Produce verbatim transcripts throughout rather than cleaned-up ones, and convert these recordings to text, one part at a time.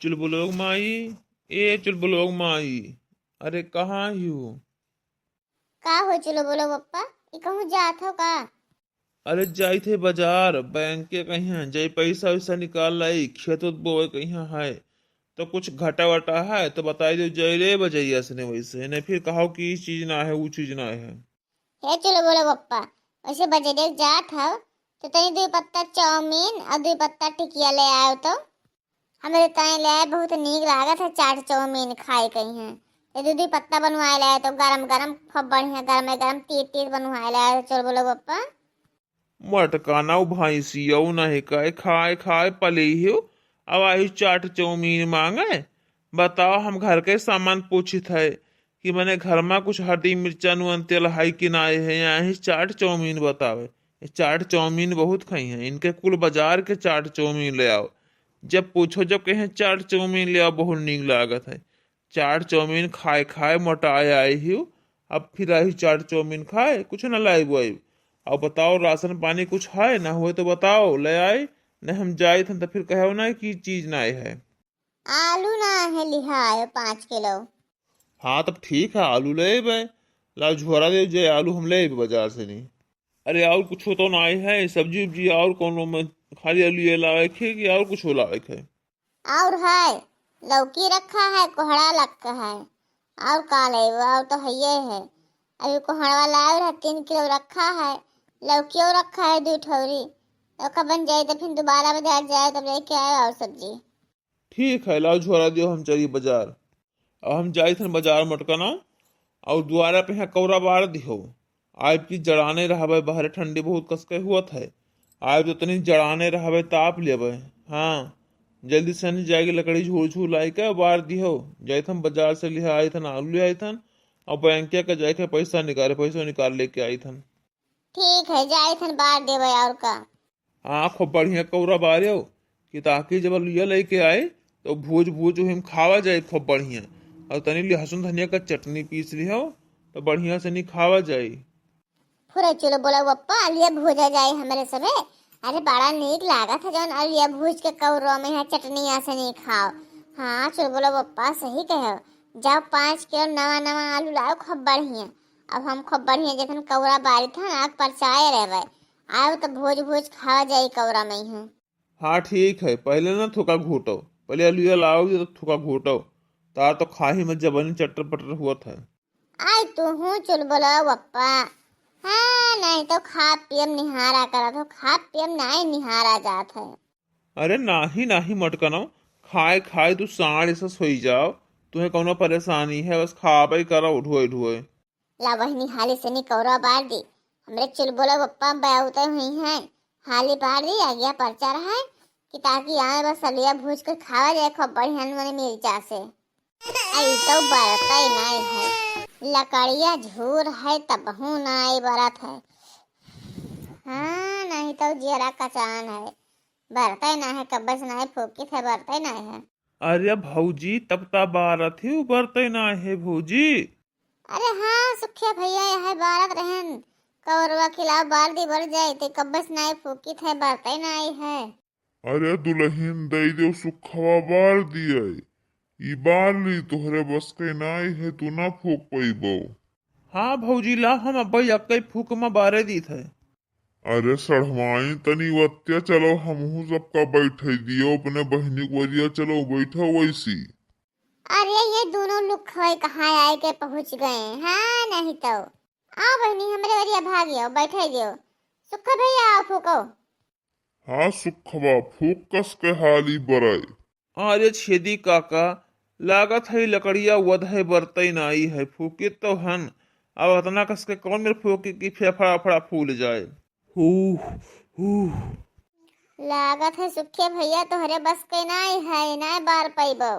चुलबुलोग माई, ए चुलबुलोग माई, अरे कहाँ हियो? का हो चुलबुलोग पप्पा, ई कहूँ जात हो का? अरे जाइत है बाजार, बैंक के कहिया जाई, पैसा वैसा निकाल लाई, खेत उत बोए कहिया है, तो कुछ घाटा वाटा है तो बताई दो, जाई ले बजरिया से नहीं वैसे, नहीं फिर कहो कि ई चीज ना है, वो चीज ना है। हे चुलबुलोग पप्पा, वैसे बजरिया जात हो तो तनी दुई पत्ता चाउमीन और दुई पत्ता टिकिया ले आयो तो। हमरे ताई ले आए, बहुत नीक लागत है चाट चाउमीन खाए कहीं है। ये दुई दुई पत्ता बनवाए ले आए तो गरम गरम खूब बढ़िया, गरम गरम तीत तीत बनवाए ले आए चुलबुलोग पप्पा। मटकाना उ भैंसिया उ नहीं कहे खाए खाए पली हियो, अब आई चाट चाउमीन मांगे। बताओ, हम घर के सामान पूछित है कि मने घर में कुछ हरदी मिर्चा नून तेल है कि नाई है, यहाँ ही चाट चाउमीन बतावे। ये चाट चाउमीन बहुत खाई हैं, इनके कुल बाजार के चाट चाउमीन ले आओ। जब पूछो, जब कहें चाट चाउमीन ले आओ, बहुत नीक लागत है। चाट चाउमीन खाए खाए मोटाए आई हियो, अब फिर आई चाट चाउमीन खाए, कुछ न लाइब वाइब। अब बताओ, राशन पानी कुछ है, ना हुए तो बताओ, ले आई, नहीं हम जाइत हन तो फिर कहो ना कि चीज ना है। आलू ना है, लिहा आयो पाँच किलो। हाँ, तब ठीक है, आलू ले अइबे। लाओ, झोरा दे जे, आलू हम ले अइबे बाजार से नहीं। अरे, और कुछ तो ना है, सब्जी उब्जी और कौनो में, खाली आलू ये लावे के कि और कुछ लावे के? और है, लौकी रखा है, कोहड़ा रखा है, और का लेबो, और तो हइये है। अभी कोहड़वा लाए रहा, तीन किलो रखा है, लौकियो रखा है, दू ठौरी। ओका बन जाए तो फिर दोबारा बाजार जाए, तब लेके आए और सब्जी। ठीक है, लाओ झोरा दियो, हम चली बाजार। अब हम जाइत हन बाजार मटकना, और दुआरा पे यहाँ कौरा बार दिहो। आइब की जड़ाने रहबे, बाहरे ठंडी बहुत कसके हुअत है। आइब तो तनी जड़ाने रहबे, ताप लेबे। हाँ, जल्दी से नहीं जाएगी, लकड़ी झूल झूल आई के बार दिहो। जाइत हन बाजार से लिहा आइत हन, आलू ले आइत हन, और बैंकिया के जाए के पैसा निकाले, पैसा निकाल लेके आइत हन। ठीक है, जाइत हन बार देबे और का। हाँ, खूब बढ़िया कौरा बारेव कि ताकि जब लुइया लेके आए तो भूज भूज ओहिम खावा जाए खूब बढ़िया। और तनी लहसुन धनिया का चटनी पीस लिहो तो बढ़िया से नहीं खावा जाए। फुरे चुलबुलोग पप्पा, आलुआ भूजा जाए हमरे सबे। अरे बड़ा नीक लागत है जौन आलुआ भूज के कौरो में है चटनिया से नहीं खाओ। हाँ चुलबुलोग पप्पा सही कहे, जाओ पाँच किलो नवा नवा आलू लाओ खूब बढ़िया। अब हम खूब बढ़िया जखन कौरा बारी था ना, आग परचाए रहबे। आयो तो भूज भूज खावा जाई कौरा में ही। हाँ ठीक है, पहले ना थूका घूटो, पहले अलुआ लाओ तो थूका घूटो, तार तो खाही में जबनी चटर पटर हुअत है। आई तू हूँ चुलबुलोग पप्पा। हाँ, नहीं तो खा पियम निहारा करत हो, खा पियम नहीं निहारा जात है। अरे नाही नाही मटकनो, खाए खाए तू साँढ़ से सोई जाओ, तुम्हें कौनो परेशानी है, बस खाबे करो ढोए ढोए। ला बहिनी, हाली से निकौरा बार दी। हमरे चुलबुलोग पप्पा बयाउते हुई हैं, हाली बार दी, आगिया परचा रहा है कि ताकि आए बस सलिया भूज के खावा जाए खूब बढ़िया नून मिर्चा से। आई तो बरते नहीं है, लकड़िया झूर है तबहू नहीं बरत है। हाँ, नहीं तो जियरा कचान है, बरते नहीं है, कब्बे से नहीं फूकित है, बरते नहीं है। अरे भौजी, तब ता बारत ही बरते ना है भौजी। अरे हाँ सुखिया भैया, यह बारत रहन, कौरवा खिलाओ बार दी बर जाए, ते कब्बे से नहीं फूकित है, बरते नहीं है। अरे दुलहिन, दई देव सुखवा बार दिए, ई बार ली, तोहरे बस के नाई है, तू ना फूक पइबो। हाँ भौजी, ला हम अब्बे यक्के फूक में बारे दीत है। अरे सढ़वाई, तनी वत्या चलो, हमहू सबका बैठे दियो, अपने बहिनी को वरिया चलो, बैठो वैसी। अरे ये दोनों लुखवे कहाँ आए के पहुँच गए, हाँ नहीं तो। आओ बहिनी, हमरे वरिया भागियो, बैठे दियो। सुखा भैया आओ फूको। हाँ सुखवा, फूक कस के हाली बरय। अरे छेदी काका, लागत है लकड़िया वधय बरतय नाई है, फूकित तो हन, अब अतना कस के कौन मेर फूकी कि फेफड़ा फड़ा फूल जाए। हू, हू। लागत है सुखे भैया तोहरे बस के नाई है, नाई बार पइबो।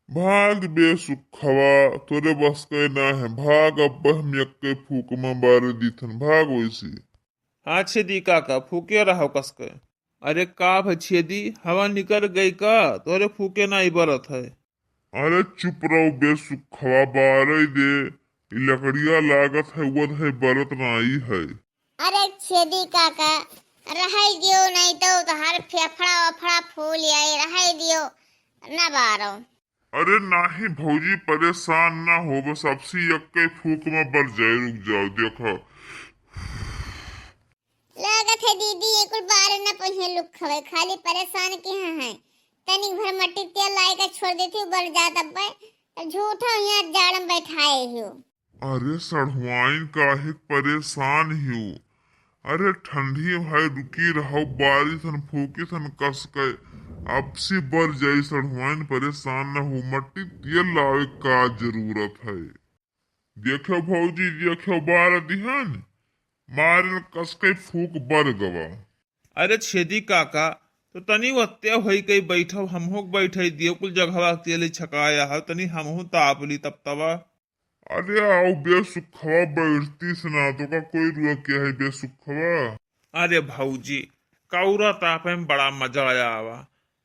भाग बे सुखवा, तोरे बस के ना है, भाग, अब हम यक्के फूक में बार दीथन, भाग वैसी। हाँ छेदी काका, फूके रहो कस के। अरे का भई छेदी, हवा निकर गई का? तोरे फूके नाई बरत है। अरे चुप रहो बे सुखवा, बारे दे, ई लकड़िया लागत है, वध है, बरत नाई है। अरे छेदी काका, रहे दियो, नहीं तो तोहार फेफड़ा वफड़ा फूल जाए, रहे दियो। ना बारो। अरे नाही भौजी, परेशान ना हो, बस अबसी एक्के फूक में बर जाए, रुक जाओ, देखो। लागत है दीदी, ये कुल बारे न पहिए लुक हवे, खाली परेशान के हैं। तनिक भर मट्टी तेल लाई के छोड़ देती, बर जात अब्बे, तो झूठा यहाँ जाड़ में बैठाए हो। अरे सढ़ुआइन, काहे परेशान हियो? अरे ठंडी भाई, रुकी रहो, बारी सन फूकी सन कस के, अबसी बर जाई सढ़ुआइन, परेशान न हो, मट्टी तेल लावे का जरूरत है। देखो भौजी, देखो बार दिहन, मारन कस के फूक बर गवा। अरे छेदी काका, तो तनी वत्या होई कई बैठो, हमहू के बैठे दियो, कुल जगहवा तेल छकाया है, तनी हमहू ताप ली तब तवा। अरे आओ बेसुखवा, बैठती से ना तो का कोई रुआ के है बेसुखवा। अरे भौजी, कौरा तापे में बड़ा मजा आवा।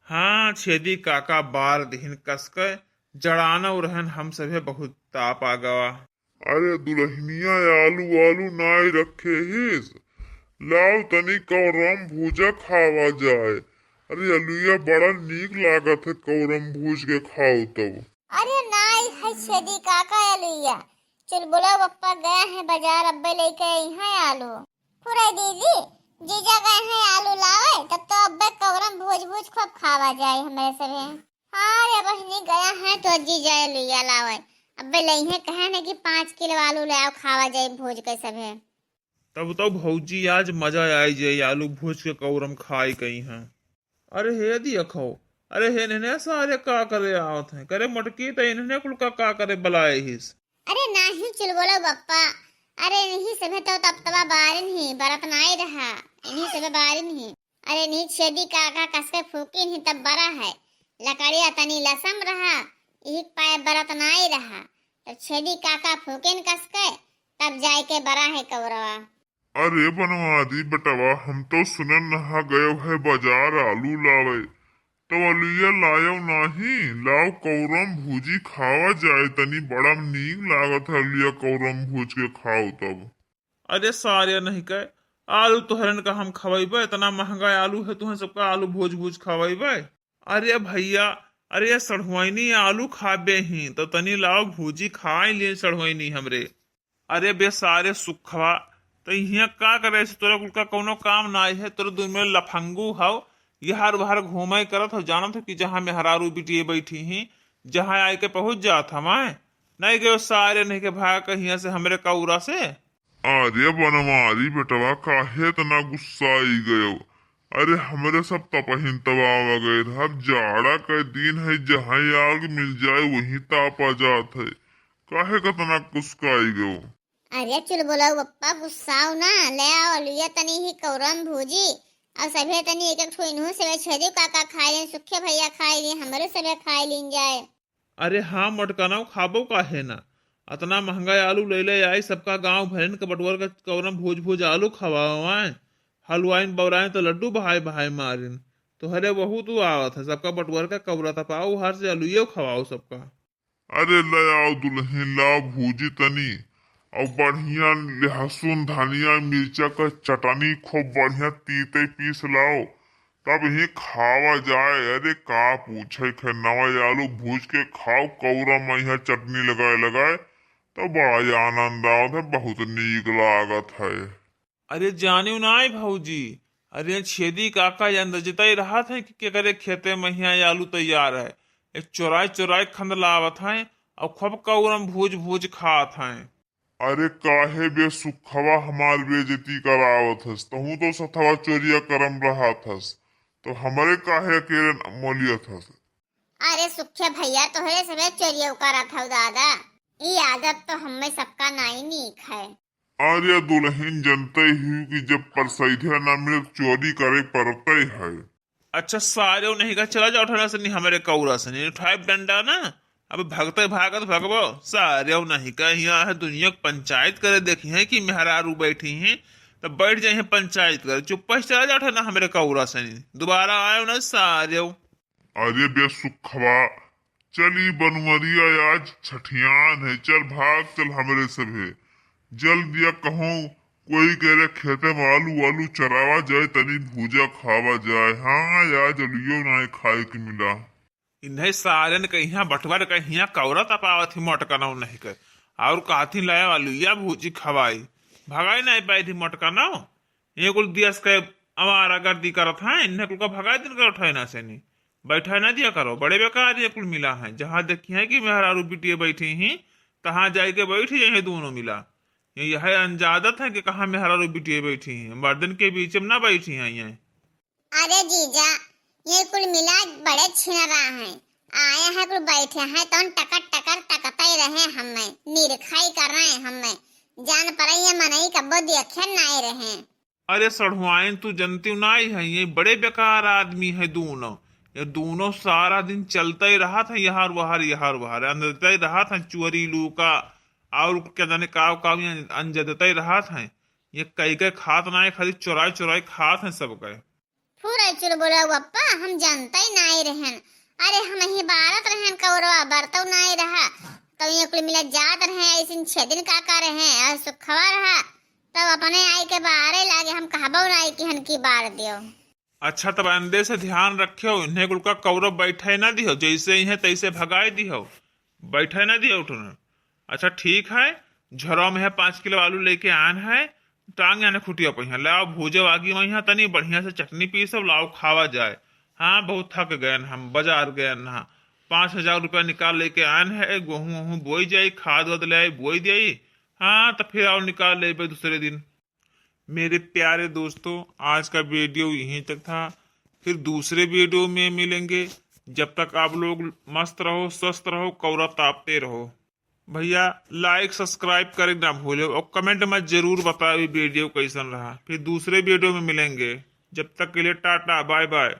हाँ, छेदी काका बार दिहिन कस के, जड़ानव रहन हम सभे बहुत ताप आ गवा। अरे दुलहिनिया, आलू आलू नाई रखे हिस, लाओ तनी कौरम भूजा खावा जाए। अरे अलुइया बड़ा नीक लागत है, कौरम भूज के खाओ तब। अरे नाई है छेदी काका अलुइया, चुलबुला बप्पा गया है बाजार, अब्बे लेके आई है आलू। फुरै दीदी, जीजा गए हैं आलू लावे, तब तो अब्बे कौरम भूज भूज खूब खावा जाए हमरे सभे। हाँ रे बहिनी, गया है तो जीजा अलुइया लावे, अब्बे लइहे कहे न कि पाँच किलो आलू ले आओ, खावा जाए भूज के सभे। तब तो भौजी आज मजा आई जाई, आलू भूज के कौरम खाई कई हैं। अरे हे दियखो, अरे हे इन्हने सारे का करे आवत हैं? करे मोटकी, त इन्हने कुल का, का करे बलाए हिस? अरे नाही चुलबुला बप्पा, अरे इन्हीं सभे तो तब तबा बारिन ही, बरत नाई रहा, इन्हीं सभे बारिन ही। अरे इन्हीं छेदी काका कस के फूकिन ही तब बरा है, लकड़िया तनी लसम रहा, इही पाए बरत नाई रहा, तो छेदी काका फूकिन कस के, तब जाए के बरा है कौरवा। अरे बनवारी बेटवा, हम तो सुनन नहा गयो है बाजार आलू लावे, तो अलुइया लायो नाही, लाओ कौरम भूजी खावा जाए, तनी बड़ा नीक लागत है अलुइया कौरम भूज के खाओ तब। अरे सारे नहीं कहे, आलू तोहरन का हम खवैबे, इतना महंगा आलू है, तुहन सबका आलू भूज भूज खवैबे। अरे भैया, अरे सढ़ुआइनी आलू खाबे ही, तो तनी लाओ भूजी खाए लिए सढ़ुआइनी हमरे। अरे बे सारे सुखवा, त इहाँ का करे से, तोरा कुल का कौनो काम नाई है, तोरा दुन में लफंगू हव, यहर वहर घूमे करत हव, जानत हव कि जहाँ मेहरारू बिटिये बैठी ही, जहाँ आए के पहुँच जात हव, आए? नहीं गयो सारे नहीं के भाग के हियाँ से हमरे कौरा से। अरे बनवारी बेटवा, काहे इतना गुस्साई गयो? अरे हमरे सब तपहिन तबाव गए रहा, अब जाड़ा के दिन है, जहाँ आग मिल जाए वही तापा जात है, काहे कतना कुसकाई गयो? अरे चुलबुलाऊ बप्पा, गुस्साओ ना, ले आओ अलुइया तनी ही कौरम भूजी, और सभे तनी एक एक ठो इनहू सभे छेदी काका खाए लें, सुखे भैया खाए लें, हमरे सभे खाए लीन जाए। अरे हाँ मोटकनऊ, खाबो काहे ना, अतना महंगा आलू ले ले आई, सबका गाँव भरिन के बटुअर के कौरम भूज भूज आलू खवाओ आए, हलवाइन बौराइन तो लड्डू बहाए बहाए मारिन, तोहरे वहू तू आवत है, सबका बटुअर के कौरा तपाओ, हर से अलुइयो खवाओ सबका। अरे ले आओ दुलहिन, लाओ भूजी तनी, और बढ़िया लहसुन, धनिया, मिर्चा का चटनी, खूब बढ़िया तीते पीस लाओ, तब ही खावा जाए। अरे का पूछे खे, नवा आलू भूज के खाओ, कौरा में यहाँ चटनी लगाए लगाए, तो बड़ा आनंद आवत है, बहुत नीक लागत है। अरे जानियो नाई भौजी, अरे छेदी काका अंदाजतई रहत हैं कि केकरे खेते में हियाँ आलू तैयार है। एक चोराई चोराई खंद लावत हैं और खूब कौरम भूज भूज खात हैं। अरे काहे बे सुखवा हमार बेइज्जती करावत हस? तहूँ तो सथवा चोरिया करम रहत हस, तो हमरे काहे अकेले मोलियत हस? अरे सुखे भैया, तोहरे सबे चोरिया करत हौ दादा, ई आदत तो हमें सबका नाई नीक है। अरे दुलहिन, जनते ही कि जब परसैधे ना मिले, चोरी करे पड़ते है। अच्छा सारे नहीं का, चला जाओ ठना सनी हमरे कौरा सनी, उठाए डंडा ना, अब भगते भागत भगबो। सारे नहीं का, यहाँ है दुनिया के पंचायत करे, देखी है कि मेहरारू बैठी हैं, तब बैठ जाए हैं पंचायत करे, चुप्पे से चला जाओ ठना हमरे कौरा सनी, दोबारा आयो ना सारे। अरे बे सुखवा, चल ई बनवरिया आज छठियान है, चल भाग चल हमरे सभे। जल्दिया कहूँ कोई करे खेते में आलू आलू चरावा जाए, तनी भूजा खावा जाए। हाँ, आज अलुइयो नाई खाए के मिला। इन्हें सारन के यहाँ बटुआ के यहाँ कौरा तपावत ही मोटकनौ नहीं के। और कहती लाया वालू या भूजी खवाई। भगाई नहीं पाई थी मोटकनौ। ये कुल दियस के आवारा गर्दी करत हैं, इन्हें कुल का भगाई दिन कर उठाए ना सेनी। बैठा ना दिया करो, बड़े बेकार ये कुल मिला है। जहाँ देखी है कि मेहरारू बिटिये बैठी ही, तहाँ जाए के बैठ जाए हैं दोनों मिला। ये यह अंजादत है कि कहाँ मेहरारू बिटिये बैठी ही, मर्दन के बीच में ना बैठी हैं ये। अरे जीजा, ये कुल मिला बड़े छिनरा हैं, आए हैं कुल बैठे हैं, तौन टकर टकर तकते रहे हमें, निरखाई कर रहे हैं हमें, जान पड़े ये मनई कब्बो देखे नाई रहे। अरे सढ़ुआइन, तू जनती नाई है, ये बड़े बेकार आदमी है दोनों। ये दोनों सारा दिन चलते ही रहत है, यहार वहार, यहार वहार, अंजदते ही रहत है, चोरी लूका और क्या जाने काव काव, ये अंजदते ही रहत है। ये कई कई खात नाई, खाली चुराई चुराई खात है सब कई। फुरई चुलबुला बप्पा, हम जनते ही नाई रहन। अरे हम ही बारत रहन कौरवा, बरतौ नाई रहा, तो ये कुल मिला जात रहे, ऐसिन छह दिन का का रहे, और सुखवा रहा, तब अपने आई के बारे लागे, हम कहबो नाई कि हन की बार दियो। अच्छा, तब आइंदे से ध्यान रखियो, इन्हें कुल का कौरव बैठे ना दिहो, जैसे इन्हें तैसे भगाए दिहो, बैठे ना दिहो उठने। अच्छा ठीक है, झोरा में है पाँच किलो आलू लेके आन है, टांग याने खुटिया पहिया लाओ, भूजो आगी में यहाँ तनी बढ़िया से चटनी पीसो, लाओ खावा जाए। हाँ, बहुत थक गए हम, बाजार गए ना, पाँच हजार रुपया निकाल लेके आन है, गेहूँ वहूँ बोई जाई, खाद वाद ले आई, बोई दियाई। हाँ, तो फिर आओ निकाल लेबे दूसरे दिन। मेरे प्यारे दोस्तों, आज का वीडियो यहीं तक था, फिर दूसरे वीडियो में मिलेंगे। जब तक आप लोग मस्त रहो, स्वस्थ रहो, कौरा तापते रहो। भैया, लाइक सब्सक्राइब करे ना भूले और कमेंट में जरूर बतावे वीडियो कैसन रहा। फिर दूसरे वीडियो में मिलेंगे, जब तक के लिए टाटा, बाय बाय।